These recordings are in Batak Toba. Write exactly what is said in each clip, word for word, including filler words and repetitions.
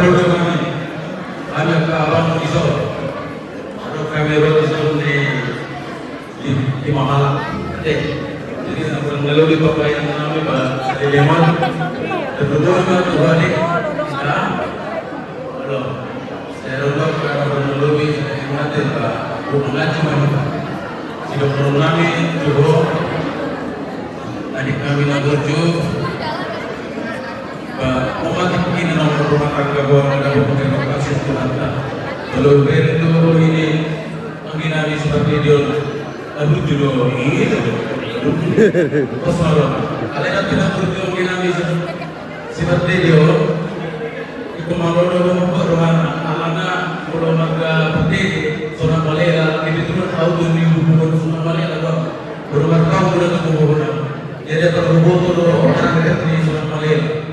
Hami angka abang di son. Adong hami ro di son di, di, di Mahala. Oke. Jadi, na molo na lobi papainami ba, di Leman. Terhubung ma Tuhan i. Nah. Halo. Saya ro ba, na molo na lobi, saya ingat ba, bukan ngaji mah. Sidok nami, tuho. Adik nami na burju. Ba, opat ini nomor rumah tangga gua ada bukan lokasi Tuhan. Kalau beri tuh ini, angin angin seperti dia, aduh, judul ini. Pas malam, kalian tidak berjuang angin angin seperti dia. Itu malu dong, rumah alana, kalau marga putih, seorang Malela, itu tuh tahu tuh di hubungan seorang Malela, Bang. Rumah tahu udah tuh hubungan. Jadi, terhubung tuh, orang dekat di Sunan Malela.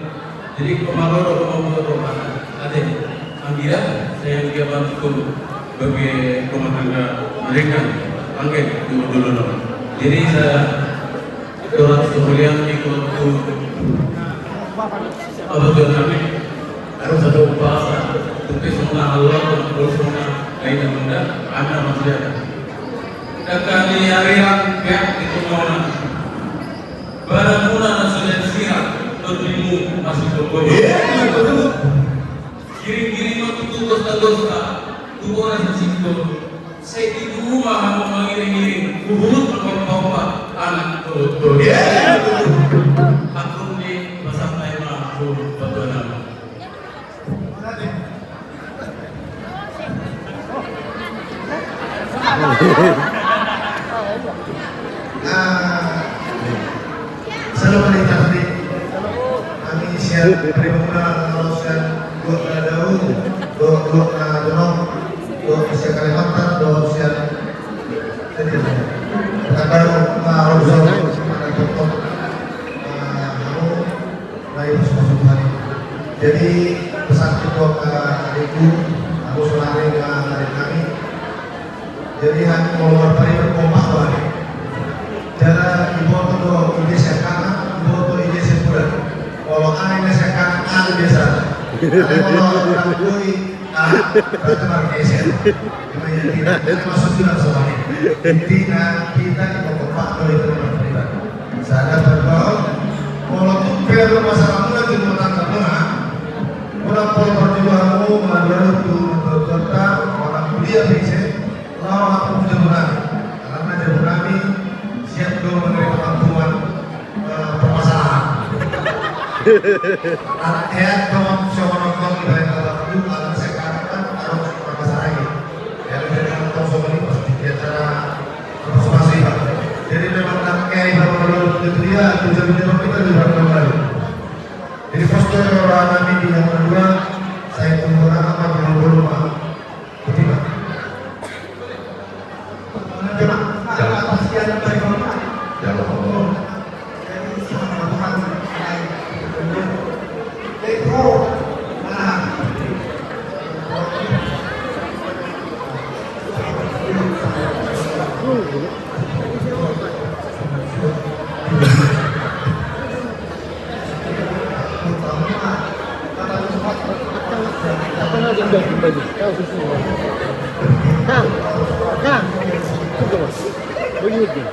Jadi, kemana lo mau buat rumah? Ada. Anggia, saya yang dia bantu bagi rumah tangga mereka. Angke, dulu, dulu, dulu. Jadi, saya, orang kemudian ikut tuh, apa tuh namanya? Harus ada upasa. Tapi semua Allah, terus semua, kayak benda, ada maksudnya. Kakak ni ariran, ya, itu mau. Badanmuna na so jadi sirang, tondimuna masih tonggo. Iya, iya, betul. Giring-giring ma tutu gosta-gosta, tu bona sisingko. Sai di rumah hamu mangiring-iring, huhut ma paopa-opa, anak tonggo. Iya, iya, betul. Aku ni pasang air mah, aku betul nama. Ah, salam alaikum. Kami sian Primula, sian dua na dao, dua, dua na jonok, dua sian Kalimantan, dua sian Pekanbaru, ah, Rozo, mana tongtong. Ah, hamu, Baik, Mas Tuhan. Jadi, pesan ketua ke adikku, aku saudari ke adik kami. Jadi, hanya mau luar tadi berkompak, Bang. Jadi, ibu tuh tuh, ini saya kanan, ibu tuh, ini saya kuda. Kalau A ini saya kanan, A ini biasa. Tapi kalau orang kui, ah, berarti margeser. Cuma ya tidak, tidak masuk juga soalnya. Intinya, kita di kompak, itu nomor pribadi. Sada pertol, molo tung pe adong masalah muna di rumah tangga muna, muna pol perjuangan mu, mula dua tu, tu, tu, tu, orang kuliah bisa, lawan aku punya muna. Karena dia muna ni siap dong menerima bantuan, eh, permasalahan. Anak eak dong, siapa nonton di balik abang itu, anak saya kan, kan, harus permasalahan. Jadi, memang tong songon i pasti di acara partisipasi, Pak. Jadi, memang nang kiai, Pak, kalau begitu dia, tujuan dia, Pak, kita juga kembali. Jadi, postur orang nami di yang kedua, saya kumpulkan apa dulu, dulu, Pak. Betul, Pak. Jangan. Jangan. Jangan. Kang, Kang, tunggu, Mas. Begini.